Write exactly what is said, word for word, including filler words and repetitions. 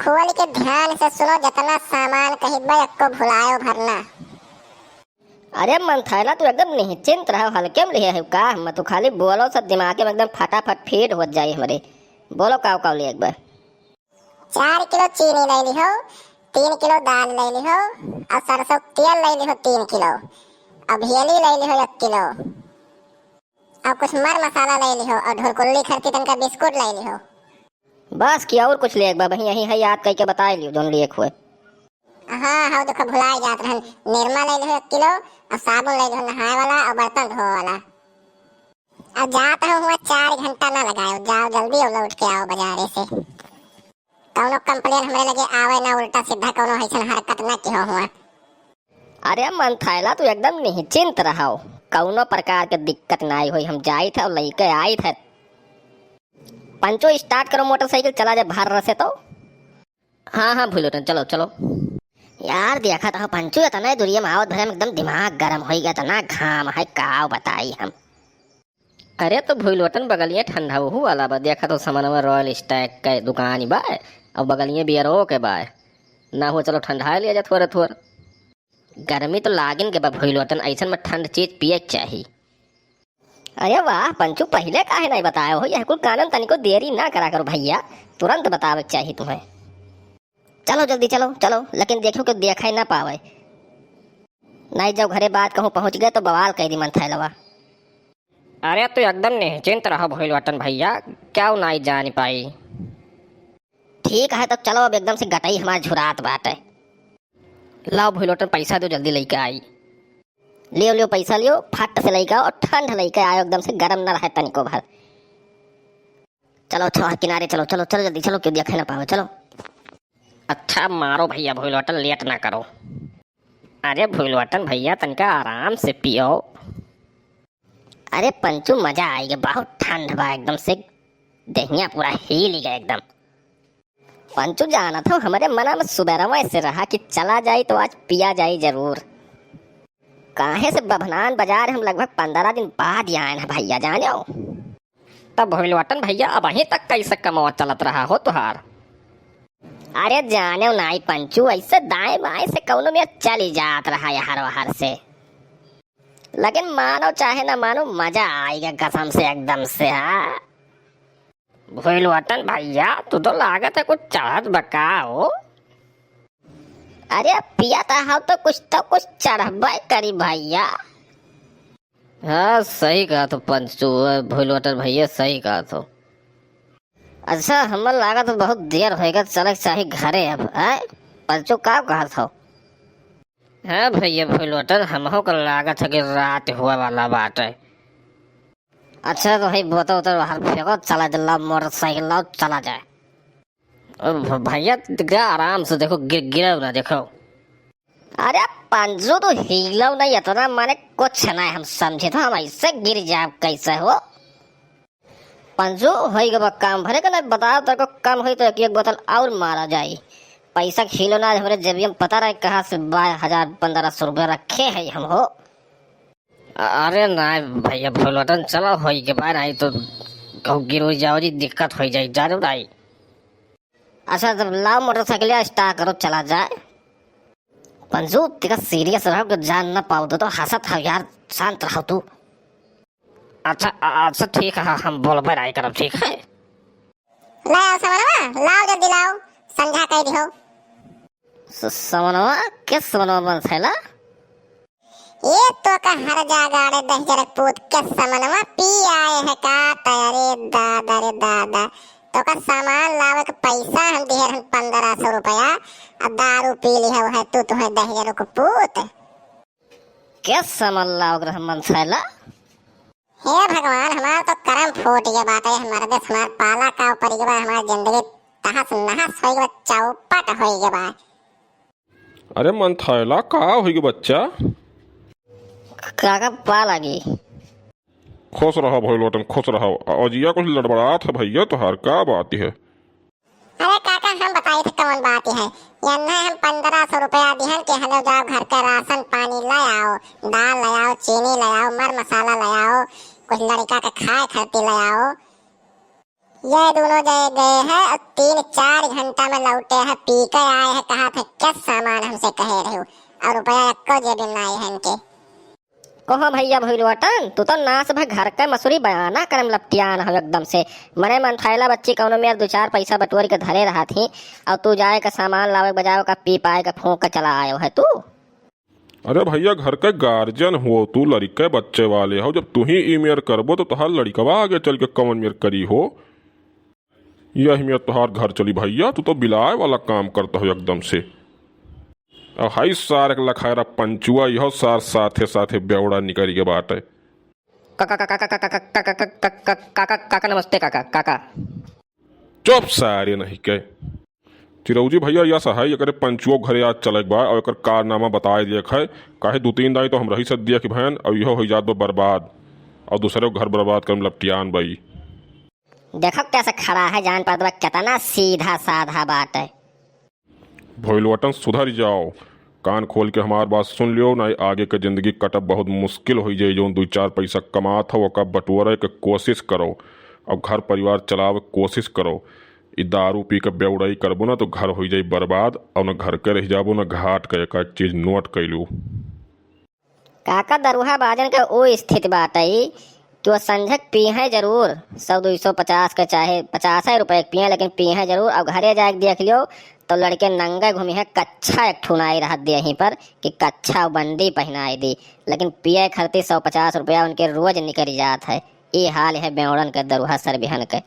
खोल के ध्यान से सुनो, जतना सामान कहित बा, एक्को भुलायो भर ना। अरे मंथैला, तू एकदम निश्चिंत रहो, हल्के में लिहे है का? हम तू खाली बोलो, सब दिमाग में एकदम फटाफट फीड होत जाई हमरे। बोलो, काव काव ले एक बार। चार किलो चीनी ले लिहो, तीन किलो दाल ले लिहो, और सरसों के तेल ले लिहो तीन किलो, और भेली ले लिहो एक किलो, और कुछ मर मसाला ले लिहो, और ढुरकुल्ली खरती तनका बिस्कुट ले लिहो। बस कि और कुछ ले एक बार, वहीं यहीं है, याद करके बता लियो, जोन लिए हुए। हाँ, हाँ, देखो, भुलाए जात रहन। निरमा ले लिहो एक किलो, और साबुन ले लिहो नहाए वाला, और बर्तन धोए वाला। अब जात हो हुआ, चार घंटा ना लगाओ, जाओ जल्दी और लौट के आओ बाजारे से। कौनो complain हमरे लगे आवे ना, उल्टा सीधा कौनो ऐसन हरकत ना किहो हुआ। अरे मंथैला, तू एकदम निश्चिंत रहो, कौनो प्रकार के दिक्कत ना आई होई, हम जाइत है और लइके आइत है। पंचू, start करो मोटरसाइकिल, चला जाए भर से तो। हाँ, हाँ, भूलोटन, चलो, चलो। यार, देखत हो पंचू, इतना दुरिया में आवत भरे में एकदम दिमाग गरम होई गया, इतना घाम है, काव बताई हम। अरे, तो भूलोटन, बगलिए ठंडा ओहू वाला बा, देखत हो समनवा Royal Stag के दुकान बा, और बगलिए बियरो के बा। ना हो, चलो, ठंडा लिया जा थोड़ा, थोड़ा। गर्मी तो लागिन के बा भूलोटन, ऐसन में ठंड चीज पिए के चाही। अरे वाह पंचू, पहिले काहे नहीं बतायो हो? यह कुल कानन तनिको देरी ना करा करो भैया, तुरंत बतावे के चाही तुम्हें। चलो जल्दी चलो, चलो, लेकिन देखो कि देखाई ना पावे। नहीं, जब घरे बात कहूँ पहुँच गए तो बवाल कह दी मंथैलवा। अरे तू एकदम निश्चिंत रहो भूलोटन भैया, क्या नहीं जान पाई। ठीक है, तो चलो, अब एकदम से गटई हमार झुरात बाटे। लाओ भूलोटन, पैसा दो, जल्दी लेके आई। लियो, लियो, पैसा लियो, फट से लेके आओ और ठंड लेके आयो, एकदम से गरम ना रहे तनिको भर। चलो, चलो, किनारे चलो, चलो, चलो, जल्दी चलो, क्यों देखे ना पावे, चलो। अच्छा, मारो भैया भूलोटन, लेट ना करो। अरे भूलोटन भैया, तनिका आराम से पियो। अरे पंचू, मजा आई गया, बहुत ठंड बा एकदम से, देहिया पूरा हिल गया एकदम। पंचू, जानत हो, हमरे मना में सुबेरवा से रहा कि चला जाई तो आज पिया जाई जरूर। काहे से बभनान बाजार हम लगभग पन्द्रह दिन बाद ही आए हैं भैया, जाने हो। तब भूलोटन भैया, अबहीं तक कैसे कमवा चलत रहा हो तुहार? अरे जाने हो नाई पंचू, ऐसे दाएं बाएं से कौनो में चली जात रहा यहर वहर से। लेकिन मानो चाहे ना मानो, मजा आएगा कसम से एकदम से, हाँ। भूलोटन भैया, तू तो लागत है कुछ चढ़त बका हो। अरे पिया तो हम तो कुछ तो कुछ चढ़बे करी भैया। हाँ, सही कहा तो पंचू, भूलोटन भैया, सही कहा तो। अच्छा, हमर लागत बहुत देर होएगा, चले के चाही घरे अब, हैं? पंचू का कहत हो? हाँ भैया भूलोटन, हमहू के लागत है कि रात हुआ वाला बाटे। अच्छा तो भाई, बोतल उतल बाहर फेंको, चला जा, लाओ मोटरसाइकिल लाओ, चला जाए। ओ भ-, भैया, देखा, आराम से देखो, गिर, गिरो ना, देखो। अरे पंजू, तू हिलो नहीं इतना, माने कुछ नहीं हम समझे, तो हम ऐसे गिर जाब कैसे हो? पंजू, होई गवा काम भरे के ना, बताओ, तेरे को कम होई तो एक, एक बोतल और मारा जाई। पैसा खिलो ना, हमरे जेबिया में पता रहे कहाँ से बारह हजार, पन्द्रह सौ रुपया रखे हैं हम हो। अरे ना भैया भूलोटन, चलो होई के बाद आई तो कहूँ गिर उड़ जाओ जी, दिक्कत होई जाई, जानो ना आई। अच्छा, तब लाओ मोटरसाइकिल या start करो, चला जाए। पंजू, तिका serious रहो कि जान ना पाओ तो, तो हंसत हो यार, शांत रहो तू। अच्छा, अ-, अच्छा ठीक है, हम बोलबे नहीं करब, ठीक है। लाओ समनवा, लाओ जल्दी लाओ, संझा कह दिहो। स-, समनवा? के समनवा मंथैला? ये तो का हर जागाड़े दहिजर पूत के समनवा पी आए है का? त अरे दादा रे दादा, तो का सामान लावे के पैसा हम दिहे रहन पन्द्रह सौ रुपया, आ दारू पी लिहे है तू, तुहे दहिजर के पूत। के सामान लावे के रहे मंथैला? हे भगवान, हमार तो करम फूट गया बाटे, हमारे देश, हमार पाला का ऊपर गया, हमार जिंदगी तहस नहस हो गया, चौपट हो गया बा। अरे मंथैला, का हो गया बच्चा? काका, पा लागी। खुश रहा भूलोटन, खुश रहा। अजिया कुछ लड़बड़ात है भैया तोहार, का बात है? अरे काका, हम बताई थे कौन बात है। यन्हे हम पन्द्रह सौ रुपया दिहन के हलो जाओ घर के राशन पानी ले आओ, दाल ले आओ, चीनी ले आओ, मर मसाला ले आओ, कुछ लड़का के खाए खातिर ले आओ। ये दोनों गए, गए हैं और तीन चार घंटा में लौटे हैं, पी के आए हैं, कहा थे क्या सामान हमसे कहे रहे हो, और रुपया एक्को जेब में ना आए हैं इनके। कहो भैया भोलवटन, तू तो नास भर घर के मसूरी बयाना करे में लपटियान हो एकदम से। मने मन थैला बच्ची कौनो मेर दो चार पैसा बटोर के धरे रहत ही, और तू जाए के सामान लावे के बजाय ओका पी पाए के फूंक के चला आयो है तू। अरे भैया, घर के गार्जियन हो तू, लड़के बच्चे वाले हो, जब तू ही ई मेर करबो तो तोहार लड़कवा आगे चल के कौन मेर करी हो? यही मेर तोहार घर चली भैया, तू तो बिलाए वाला काम करता हो एकदम से। अब हाई सार एक लखायरा पंचुआ, यहो सार साथे साथे बेवड़ा निकल के बाटे। काका, काका, काका, काका, काका, काका, काका, काका, काका, नमस्ते काका, काका। चुप सारे नहीं के। चिरौजी भैया, यस है, एकरे पंचुओ घरे आज चले के बा और एकर कारनामा बताए दिए के है, काहे दू तीन दाई तो हम रही से दिए के भैन और इहो हो जात बा बर्बाद और दूसरे को घर बर्बाद कर लपटियान बाई। देखो कैसे खड़ा है, जान पड़त बा कितना सीधा साधा बात है। भोलवटन सुधर जाओ, कान खोल के हमार बात सुन लियो, नहीं आगे के जिंदगी कटब बहुत मुश्किल हो जाई। जौन दो चार पैसा कमात हो ओका बटोरे के कोशिश करो और घर परिवार चलावे के कोशिश करो। ई दारू पी के बेवड़ाई करबो ना तो घर हो जाई बर्बाद और न घर के रह जाबो ना घाट के। एक चीज नोट कैलू। काका दरुहा बाजन के ओ स्थिति बाटई कि वो संझक पीहे जरूर, सौ दो सौ पचास के चाहे पचास रुपये के पिए, लेकिन पीहे जरूर। और घरे जाके देख लियो तो लड़के नंगे घूमी है, कच्छा एक ठुनाई रहत दे यहीं पर कि कच्छा बंडी पहनाई दी, लेकिन पिए खरती सौ पचास रुपया उनके रोज निकल जात है। ये हाल है बेवड़न के दरुहा सरबिहन के।